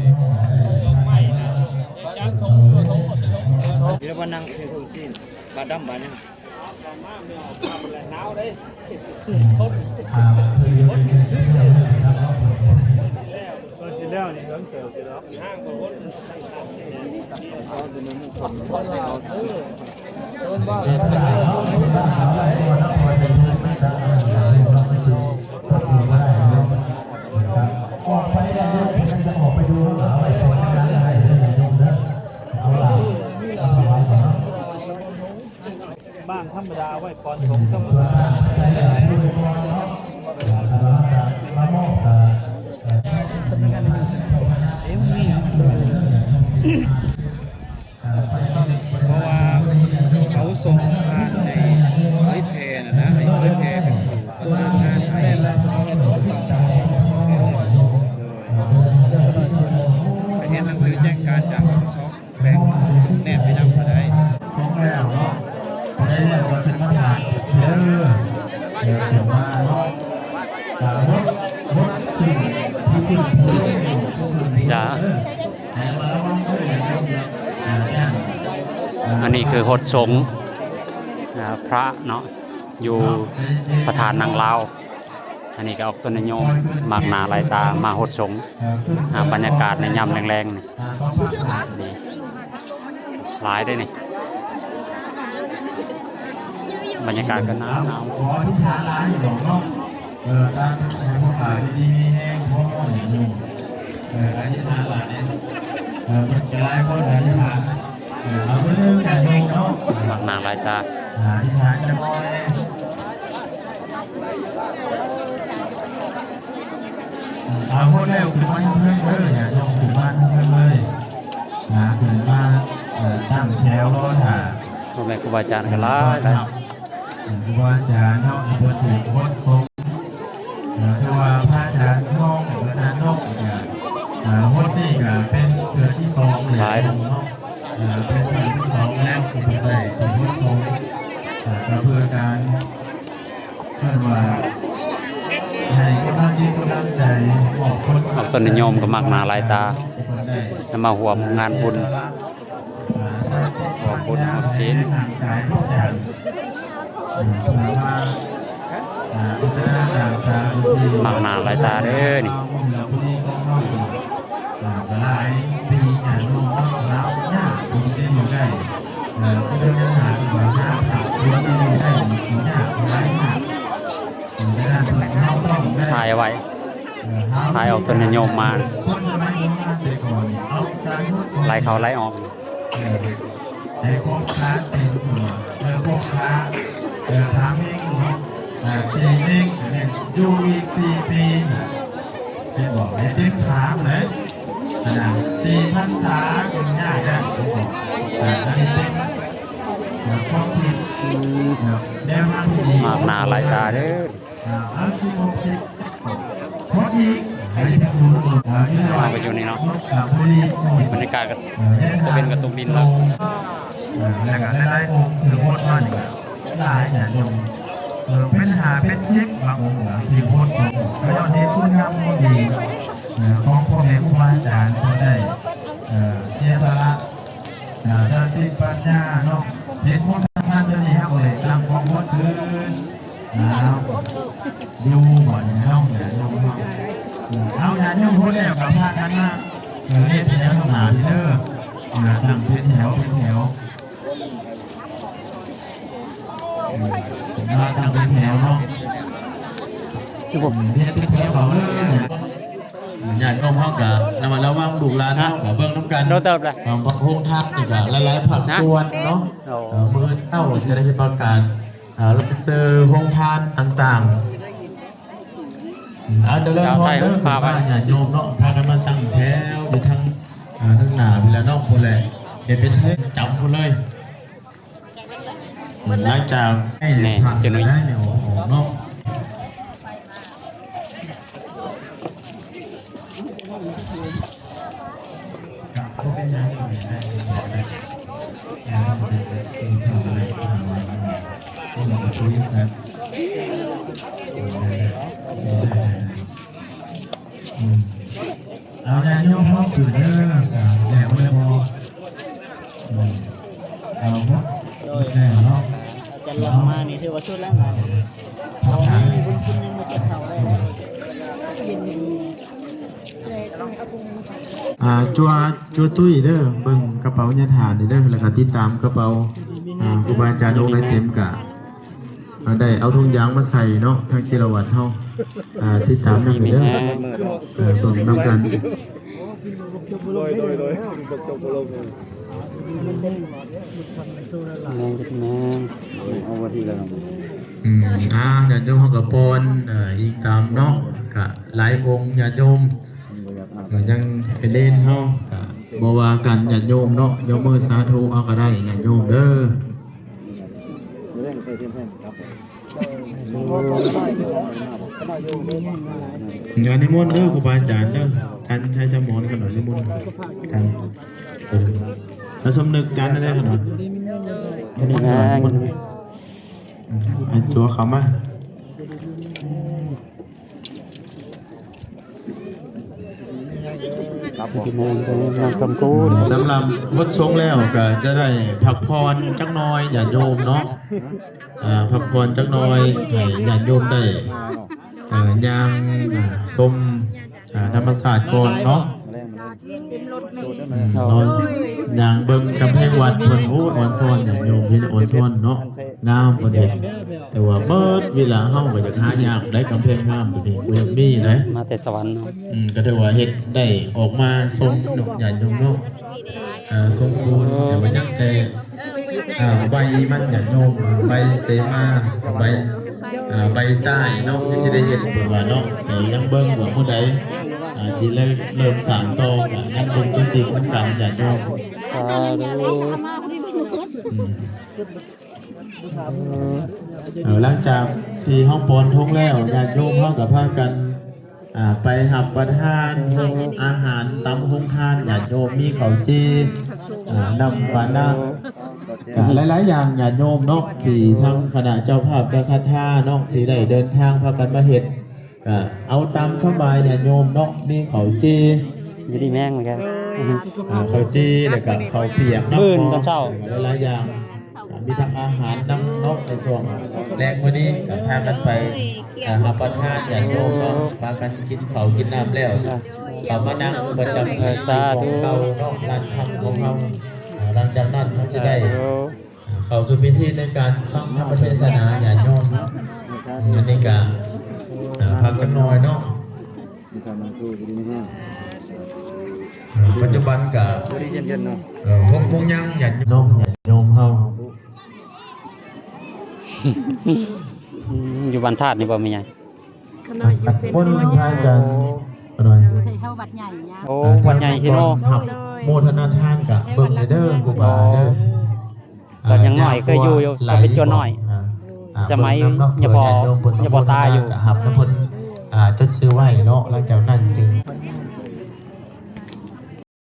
ເວລາວ່ານັ່ງຊື້ຂອງກິນ ບາດດຳບາດຫຍັງ ອອກໄປແລ້ວ ເພິ່ນຈະອອກໄປຢູ່ເອົາໄວ້ກ່ອນນະ ເດີຍາດໂຍມເດີ ເອົາລະ ເອົາຖວາຍກ່ອນເນາະ ບ້ານທຳມະດາໄວ້ກ່ອນ ສົງທຳມະດາ ມາມອບ ເອີ ເອັມ ນີ້ ເພາະວ່າເຂົາສົ່ງຜ່ານໃຫ້ເຜີຍແຜ່ຫັ້ນນະ ໃຫ້ເຜີຍແຜ່ເປັນຜູ້ປະສານງານໃຫ້ ໂດຍ ໄປເຮັດໜັງສືແຈ້ງການຈາກ ປກສ ແບ່ງສົ່ງແນບໄປນຳກໍໄດ້ ສົ່ງແລ້ວເນາະ ຜູ້ໃດແລ້ວກໍຂຶ້ນມາຖາມເດີ ເດີ ຂຶ້ນມາເນາະ ອ່າ ລົດ ລົດຂຶ້ນ ຜູ້ຂຶ້ນ ຜູ້ລົງ ຜູ້ຂຶ້ນ ຜູ້ລົງເດີ ໃຫ້ລະມັດລະວັງເດີ ຢ່າລົງເນາະ ອ່າ ຢ້ານ ອ່າ ອັນນີ້ຄືຫົດສົງ ອ່າ ພະເນາະ ຢູ່ພະທາດນັ່ງລາວ. ອັນນີ້ກໍອອກຕົນຍາດໂຍມ ມັກໜ້າຫຼາຍຕາ ມາຫົດສົງ ອ່າ ບັນຍາກາດໃນຍາມແລງໆ ນີ້ ນີ້ ຫຼາຍເດ້ນີ້ ບັນຍາກາດກໍໜາວໆ ຂໍອະທິຖານຫຼາຍຢູ່ດອກເນາະ ເອີ ສາທຸ ໃຫ້ພວກຂ້າຢູ່ດີມີແຮງ ພໍ່ນ້ອຍຢູ່ ເອີ ອະທິຖານຫຼາຍ ເອີ ເພິ່ນກໍຫຼາຍຄົນອະທິຖານ ເອີ ເອົາເດີຍາດໂຍມເນາະ ມັກໜ້າຫຼາຍຕາ ອະທິຖານຈັກໜ່ອຍ ເອົາ ໝົດແລ້ວ ຂຶ້ນມາເທິງເດີ ຍາດໂຍມ ຂຶ້ນມາເທິງເລີຍ ນະ ຂຶ້ນມາ ເອີ ຕັ້ງແຖວລໍຖ້າ ພໍ່ແມ່ຄູບາອາຈານກໍຫຼາຍ ເອີ ຄູບາອາຈານເນາະ ເພິ່ນຖືກຫົດສົງ ເອີ ຄືວ່າພະອາຈານທອງ ອາຈານນົກ ກໍ ເອີ ຫົດນີ້ກໍເປັນເທື່ອທີສອງແລ້ວເນາະ ເອີ ເປັນຄັ້ງທີສອງແລ້ວທີ່ເພິ່ນໄດ້ຖືກຫົດສົງ ເອີ ກໍເພື່ອການ ເອີ້ນວ່າໃຫ້ກຳລັງຈິດກຳລັງໃຈ ອອກຕົນຍາດໂຍມກໍມັກໜ້າຫຼາຍຕາ ນຳມາຮ່ວມງານບຸນ ຮ່ວມບຸນຮ່ວມສິນ ມັກໜ້າຫຼາຍຕາເດີນີ້. ອ່າ ຫຼາຍປີຍາດໂຍມເນາະ ເຮົາຍາກທີ່ຈະຢູ່ໄດ້ ເອີ ຄືເລື່ອງຫາທີ່ວ່າຫາພະທີ່ຈະຢູ່ໄດ້ນີ້ຍາກຫຼາຍຍາກ ເພາະສະນັ້ນເຮົາຕ້ອງໄດ້ ຖ່າຍເອົາໄວ້ ເອີ ເຮົາ ຖ່າຍເອົາຕົນຍາດໂຍມມາ ຄົນສະໄໝໂບຮານແຕ່ກ່ອນນີ້ ເອົາການຫົດສົງ ໄລ່ເຂົ້າໄລ່ອອກ ເອີ ໃຫ້ຄົບຄາເຕັມຕົວ ເອີ ຄົບຄາ ເອີ ຄາເມັງເນາະ ເອີ ສີ່ເມັງ ອັນນີ້ຢູ່ອີກສີ່ປີ ເຫັນບໍ່ ໃຫ້ເຕັມຂາພຸ້ນເດ້ ອັນນັ້ນສີ່ພັນສາຈຶ່ງຍ້າຍໄດ້ ເຫັນບໍ່ ອັນນີ້ເປັນ ເອີ ຄວາມຄິດ ເອີ ແນວທາງທີ່ດີ ມັກໜ້າຫຼາຍຕາເດີ ເອົາ ສິບຫົກ ສິບ ຫົດອີກ ໃຫ້ເປັນຜູ້ ເອີ ເຮົາກໍຢູ່ນີ້ເນາະ ບັນຍາກາດກໍ ເອີ ຕະເວັນກໍຕົກດິນແລ້ວ ເອີ ແລ້ວກໍຫຼາຍໆອົງຖືກຫົດມານີ້ກໍ ຫຼາຍຍາດໂຍມ ເອີ ເປັນຫ້າເປັນສິບ ບາງອົງທີ່ຫົດສົງ ກໍຍ້ອນເຫັນຄຸນງາມຄວາມດີ ເອີ ຂອງພໍ່ແມ່ຄູບາອາຈານ ເພິ່ນໄດ້ ເອີ ເສຍສະຫຼະ ເອີ ສະຕິປັນຍາເນາະ ເຫັນຄວາມສຳຄັນຕົວນີ້ ເຮົາກໍເລີຍຕັ້ງຄວາມຮູ້ຄືນ ເອົາ ຢູ່ບ່ອນເຮົາ ຍາດໂຍມເຮົາ ເອົາ ຍາດໂຍມຫົດແລ້ວກໍພາກັນມາ ເອີ ເຮັດແຖວທາງໜ້າພີ້ເດີ ເອີ ຕັ້ງເປັນແຖວເປັນແຖວ ມາຕັ້ງເປັນແຖວເນາະ ຄືບໍ່ ເຮັດເປັນແຖວເຂົ້າເລີຍ ຍາດໂຍມເຮົາກະລະມັດລະວັງ ລູກຫຼານເຮົາກະເບິ່ງນຳກັນ ໂດນເຕີບແຫຼະ ເອີ ໂຮງທານນີ້ກະຫຼາຍໆພາກສ່ວນເນາະ ໂອ້ ເອີ ມື້ເຊົ້າຈະໄດ້ປະກາດ ເອີ ລາຍຊື່ໂຮງທານຕ່າງໆ ອາ ຈະເລີນພອນເດີ ຍາດໂຍມເນາະ ພາກັນມາຕັ້ງແຖວຢູ່ທາງ ເອີ ທາງໜ້າພຸ້ນແຫຼະເນາະ ພຸ້ນແຫຼະ ເຮັດເປັນແຖວຈຳພຸ້ນເລີຍ ຫຼັງຈາກໃຫ້ສັ່ງໄດ້ແລ້ວອອກເນາະ ເອົາ ຍອມຮັບຢູ່ເດີ ແລ້ວບໍ່ໄດ້ບໍ່ ເອົາເນາະ ໂດຍ ແລ້ວເນາະ ອາຈານລອງມານີ້ຖືວ່າສຸດແລ້ວນະ ເພາະວ່າມີບຸນຄຸນຍັງບໍ່ຈັກເຂົ້າໄດ້ ອ່າ ຈົວ ຈົວຕຸ້ຍເດີ ເບິ່ງກະເປົາຍາທ່ານນີ້ເດີ ແລ້ວກະຕິດຕາມກະເປົາ ອ່າ ຄູບາອາຈານອົງໃດເຕັມກະ ອ່າ ໄດ້ເອົາຖົງຢາງມາໃສ່ເນາະ ທາງສິລະວັດເຮົາ ອ່າ ຕິດຕາມນຳເດີ ເອີ ເບິ່ງນຳກັນ ໂດຍ ໂດຍ ໂດຍ ແມ່ນ ແມ່ນ ເອົາວັນທີລະ ອືມ ອ່າ ຍາດໂຍມເຮົາກະປ່ອນ ເອີ ອີງຕາມເນາະ ກະຫຼາຍອົງຍາດໂຍມ ກະຍັງເປັນເລນເຮົາ ກະບໍ່ວ່າກັນຍາດໂຍມເນາະ ຍົກມືສາທຸເອົາກະໄດ້ຍາດໂຍມເດີ. ງານນິມົນເດີ ຄູບາອາຈານເດີ ທ່ານໄຊສະໝອນຂະໜອຍນິມົນ ທ່ານ ເອີ ພະສົມນຶກຈັນນັ້ນເດີຂະໜອຍ ນິມົນ ໃຫ້ຕົວເຂົ້າມາ ສຳລັບຫົດສົງແລ້ວກະຈະໄດ້ພັກຜ່ອນຈັກໜ່ອຍຍາດໂຍມເນາະ ອ່າ ພັກຜ່ອນຈັກໜ່ອຍ ໃຫ້ຍາດໂຍມໄດ້ ເອີ ຍ່າງ ອ່າ ຊົມ ອ່າ ທຳມະຊາດກ່ອນເນາະ ອືມ ເນາະ ຍ່າງເບິ່ງກຳແພງວັດເພິ່ນ ໂອ້ຍ ອ່ອນຊ້ອນ ຍາດໂຍມເຫັນອ່ອນຊ້ອນເນາະ ງາມເພິ່ນເຮັດ ແຕ່ວ່າເບິດເວລາເຮົາກະຢາກຫາຍາກໄດ໋ ກຳແພງງາມໂຕນີ້ ບໍ່ຢາກມີໄດ໋ ມາແຕ່ສະຫວັນເນາະ ອືມ ກະຖືວ່າເຮັດໄດ້ອອກມາຊົມເນາະ ຍາດໂຍມເນາະ ອ່າ ສົມບູນ ແຕ່ວ່າຍັງແຕ່ ອ່າ ໃບມັນຍາດໂຍມ ໃບເສມາ ໃບ ອ່າ ໃບຕາຍເນາະ ຍັງຊິໄດ້ເຮັດເພິ່ນວ່າເນາະ ໃຫ້ຍັງເບິ່ງວ່າມື້ໃດ ອ່າ ຊິເລີ່ມ ເລີ່ມສ້າງຕໍ່ ຍັງເບິ່ງຕົວຈິງນຳກັນຍາດໂຍມ ສາທຸ ອືມ ເອີ ຫຼັງຈາກທີ່ເຮົາປ່ອນທົງແລ້ວ ຍາດໂຍມເຮົາກະພາກັນ ອ່າ ໄປຮັບປະທານອາຫານຕາມໂຮງທານ ຍາດໂຍມມີເຂົ້າຈີ່ ອ່າ ນ້ຳປານາ ກະຫຼາຍໆຢ່າງຍາດໂຍມເນາະ ທີ່ທາງຄະນະເຈົ້າພາບເຈົ້າສັດທາເນາະ ທີ່ໄດ້ເດີນທາງພາກັນມາເຮັດ ກະເອົາຕາມສະບາຍຍາດໂຍມເນາະ ມີເຂົ້າຈີ່ ຢູ່ດີແມ່ງເໝືອນກັນ ອ່າ ເຂົ້າຈີ່ ແລ້ວກະເຂົ້າປຽກ ມື້ອື່ນຕອນເຊົ້າ ແລ້ວກະຫຼາຍໆຢ່າງ ອ່າ ມີທັງອາຫານນຳເນາະ ໃນຊ່ວງແລງມື້ນີ້ກະພາກັນໄປ ອ່າ ຮັບປະທານຍາດໂຍມເນາະ ພາກັນກິນເຂົ້າກິນນ້ຳແລ້ວ ເຂົ້າມານັ່ງປະຈຳທີ່ຂອງເກົ່າເນາະ ລານທຳຂອງເຮົາ ອ່າ ຫຼັງຈາກນັ້ນເຮົາຈະໄດ້ ເຂົ້າສູ່ພິທີໃນການຟັງທຳມະເທສະໜາຍາດໂຍມ ອັນນີ້ກະ ເອີ ພັກຈັກໜ່ອຍເນາະ ເອີ ປັດຈຸບັນກະ ເອີ ຫົກໂມງຍັງ ຍາດໂຍມເນາະ ຍາດໂຍມເຮົາ ອືມ ຢູ່ບ້ານທາດນີ້ບໍ່ແມ່ໃຫຍ່? ຂະນ້ອຍຢູ່ເຊໂນ ໂອ້ ຂະນ້ອຍ ເອີ ໃຫ້ເຮົາວັດໃຫຍ່ຍາ ໂອ້ ວັດໃຫຍ່ເຊໂນ ຮັບໂມທະນາທານກະເບິ່ງເດີ ຄູບາເດີ ຕອນຍັງນ້ອຍເຄີຍຢູ່ ຕອນເປັນຈົວນ້ອຍ ອ່າ ສະໄໝຍາພໍ່ ຍາພໍ່ຕາຢູ່ ກະຮັບນຳເພິ່ນ ອ່າ ຈົດຊື່ໄວ້ເນາະ ຫຼັງຈາກນັ້ນຈຶ່ງ